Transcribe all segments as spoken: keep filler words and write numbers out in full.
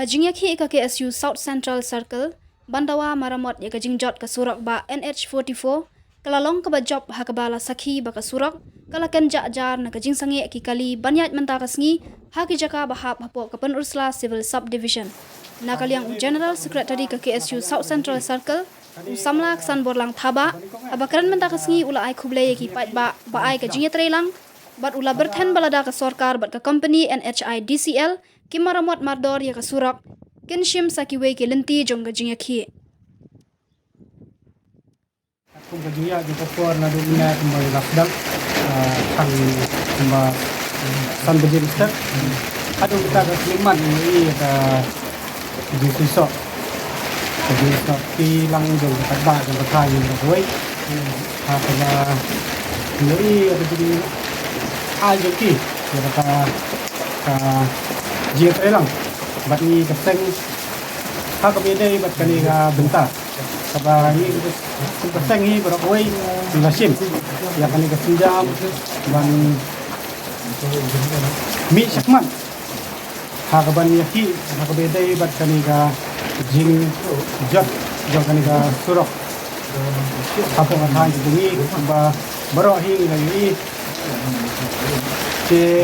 Ka jingïakhih ka K S U South Central Circle ban dawa maramot ïa ka jingjot ka surok ba N H forty-four ka la long kaba jop ha kaba la sakhi ba ka surok ka la kynjah jar na ka jingsangeh ki kali ban ïaid mynta ka sngi ha ki jaka ba hap hapoh ka Pynursla Civil Subdivision. Na ka liang u General Secretary ka K S U South Central Circle, u samla Ksanborlang Thabah, haba kren mynta ka sngi u la ai khublei ïa ki paidbah ba ai ka jingïatreilang bad u la byrthen ba lada ka sorkar bad ka kompani N H I D C L kim maramot mardor ïa ka surok, kin shim sa kiwei ki lynti jong ka jingïakhih. Kum ka jingïaid jong ka por naduh mynne kumba la sdang, ah, tang kumba san baje mynstep. Haduh kata ka khyllipmat ngi ïohi ka jingshisha, ka jingshisha ki lang jong ka paidbah jong ka thaiñ jong ka wei. Ha kaba ngi ïohi ka jing ai jong ki ïa kata ka jingïatreilang bad ngi ka seng ha kaba ïadei bad kane ka bynta. Kaba ngi kum ka seng hi baroh kawei ngi la shim ïa kane ka sienjam ban mih shakhmat ha kaban ïakhih ha kaba ïadei bad kane ka jingjot jong kane ka surok hapoh ka thaiñ jong ngi, ba baroh hi ngi la ïohi. Te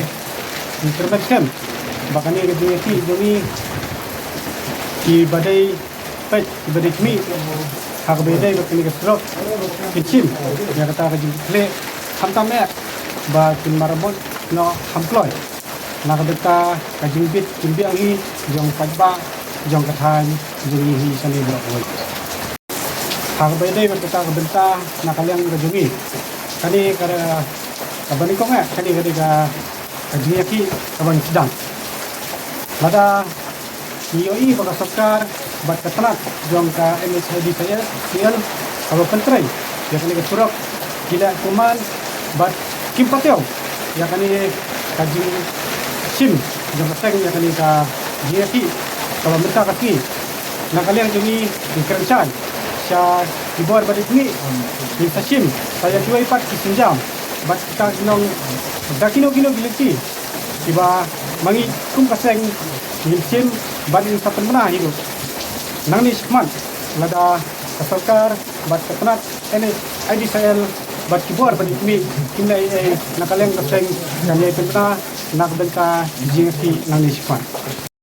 ngi kyrmen skhem ba kane ka jingïakhih jong ngi kiba dei peit kiba dei khmih ha kaba ïadei bad kane ka surok kin shim ïa kata ka jingkitkhlieh, khamtam eh ba kin maramot noh kham kloi na ka bynta ka jingbit jingbiang hi jong paidbah jong ka thaiñ jong ngi hi shane baroh kawei. Ha kaba ïadei bad kata ka bynta na ka liang ka jong ngi, kane ka, kaba nyngkong eh kane ka dei ka, ka jingïakhih kaba ngi sdang. Lada ngi ïohi ba ka sorkar bad ka tnat jong ka N H I D C L kaba pyntrei ïa kane ka surok ki la kyrmen bad kim patiaw ïa kane ka jingshim jong ka seng ïa kane ka jingïakhih kaba mynta ka sngi. Na ka liang jong ngi ngi kren shai sha ki bor ba dei khmih, ngin sa shim sa ïa kiwei pat ki sienjam bad kita ki nong da kino kino ki lynti kiba ma ngi kum ka seng ngin shim bad ngin sa pynbna hi ruh. Nangne shakhmat lada ka sorkar bad ka tnat N H I D C L bad ki bor ba dei khmih kim leh ei ei na ka liang ka seng, kan ïai pynbna na ka bynta jingïakhih nangne shakhmat.